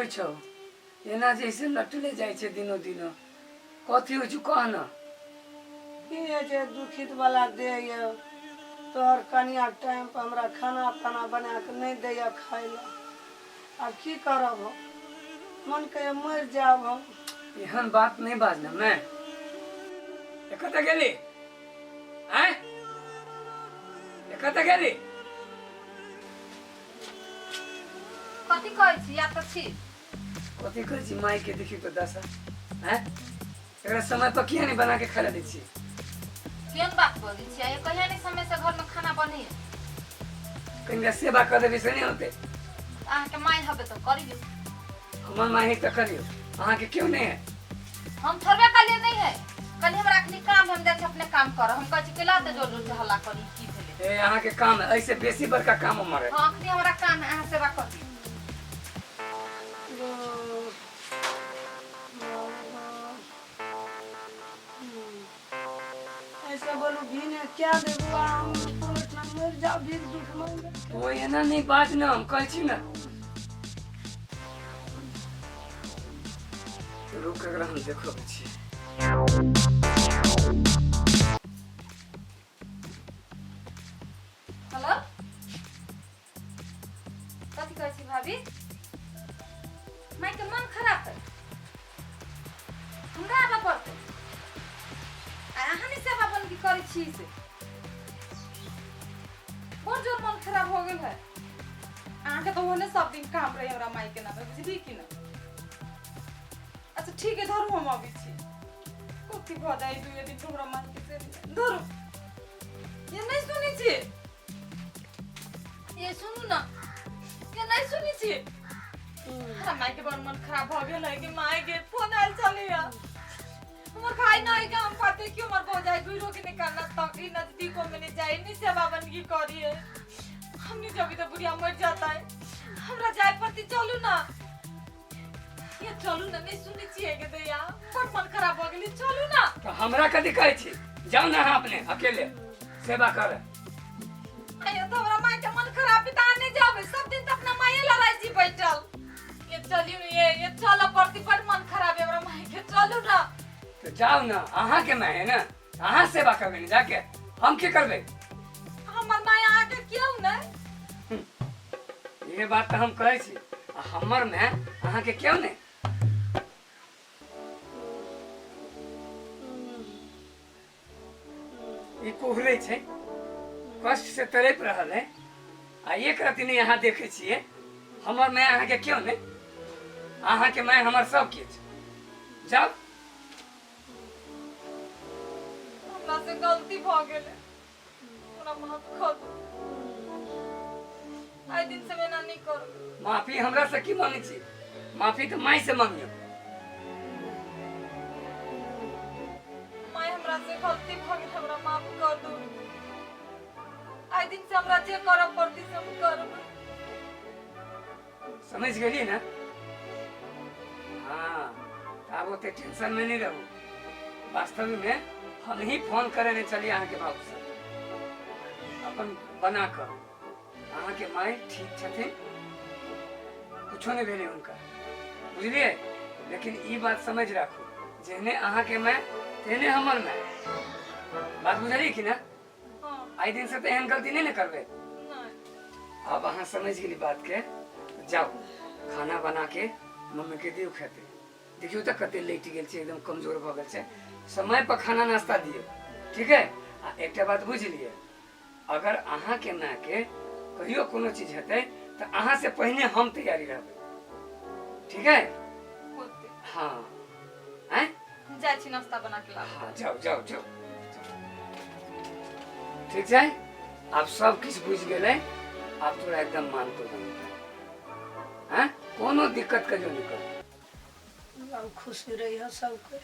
होइ छौ एना जैसे लटले जाइ छै दिनो दिनो कथी होइ छौ कह न की होइ छै दुखित वाला देह यऽ तोहर कनिया टाइम पर हमरा खाना ताना बना कऽ नहि दैया खाय लए आब की करब हम मन कहैया मरि जायब हम एहन बात नहि बाज न मैं कतऽ गेली आँय कतऽ गेली कथी कहै छी या तऽ छी कथी कहै छी माय के देखी तो दशा हैं एकरा समय पर किया नहीं बना के खा दै छी केहन बात बजै छी आइ कहिया नहि समय से घर में खाना बनैया कनिका सेवा कर देबै से नहीं होते अहाँके माय हबे तऽ करियौ हमर माय है तऽ करियौ अहाँके क्यों नहीं है हम थोड़बे कहलियै नहीं है कहलियै हमरा अखनी काम है, हम जाइ छी अपने काम करब हम कहै छी केला तऽ जोर जोर से हल्ला करी की भेलै ए अहाँके काम है ऐसे बेसी बड़का काम हमर है हाँ अखनी हमरा काम है अहाँ सेवा कर दियौ ऐसे बोलू भीने क्या देबू हम इतना मर जाओ भीख दुख मांगे तो एना नहीं बाज ना हम कहै छी ना रुक एकरा हम देखबै छी हेलो कथी कहै छी भाभी मायके मन खराब है हमरा आबऽ पड़तै आ अहाँ नहि सेवा बन्दगी करै छी से बड़ जोर मन खराब हो गेल है अहाँके तऽ ओहने सब दिन काम रहे हमरा मायके नामे बुझली कि ना अच्छा ठीक है धरू हम अबै छी कथी भऽ जाइ दुए दिन हमरा मायके से धरू ये नहीं सुनै छी ये सुनू ना ये नहीं सुनै छी हमरा माय के बड़ मन खराब भऽ गेल है कि माय के फोन आयल छलैया हमर भाई नहीं के हम पते कि हमर भौजाई घुरो के निकालना तक ही नजदीको में नहीं जाए नहीं सेवा बंदगी करिए हमनी जब तो बुढ़िया मर जाता है हमरा जाए पड़ती चलू ना ये चलू ना नहीं सुनै छियै के दैया बड़ मन खराब भऽ गेलै चलू ना तऽ हमरा कथी कहै छी जाउ ने अहाँ अपने अकेले सेवा कर अयो तो हमरा माय के मन खराब है त नहीं जाबे सब दिन त अपना माये लड़ाई छी बैठल ये चलियो ने ये चल पड़ती बड़ मन खराब है हमरा माय के चलू ना तऽ जाउ ने अहाँके माय है ने अहाँ सेवा करबै ने जाके हम की करबै हमर माय अहाँ के क्यों ने ये बात तऽ हम कहै छी आ हमर माय अहाँके क्यों ने ई कुहरै छै कष्ट से तड़पि रहल है आ एक रति नहि अहाँ देखै छियै हमर माय अहाँके क्यों नहि अहाँके माय हमर सब किछु जाउ हमरा से गलती भऽ गेलै हमरा माफ कऽ दू आइ दिन से एना नहि करू माफी हमरा से की मांगै छी माफी तऽ माय से मांगियौ माय हमरा से गलती भऽ गेल हमरा माफ कऽ दू आइ दिन से हमरा जे करऽ पड़तै से हम करबै समझ गेलियै ने हाँ तऽ आब ओते टेंशन में नहीं रहू वास्तव में हम ही फोन करे ने चलिए अहाँके बाबू से अपन बना कऽ अहाँके माय ठीक छथिन कुछो नहि भेलै हुनका बुझलियै लेकिन ई बात समझ राखू जेहने अहाँके माय तेहने हमर माय बात बुझलियै कि ना हाँ आइ दिन से तऽ एहन गलती नहि ने करबै नहि आब अहाँ समझ गेली बात के जाउ खाना बना के मम्मी के दियौ खेतै देखियौ तऽ कते लेट गेल छै एकदम कमजोर भऽ गेल छै समय पर खाना नाश्ता दियौ ठीक है आ एकटा बात बुझि लिअ अगर अहाँके मायके कहियो कोनो चीज हेतै तऽ अहाँ से पहिने हम तैयारी रहबै ठीक है होते हाँ आँय जाइ छी नाश्ता बना के लाबू हाँ जाओ जाओ जाओ ठीक छै आब सब किछु बुझि गेलै आब तोरा एकदम मानतो हैं कोनो दिक्कत कहियो नहीं कर आब खुशी रहिह सबके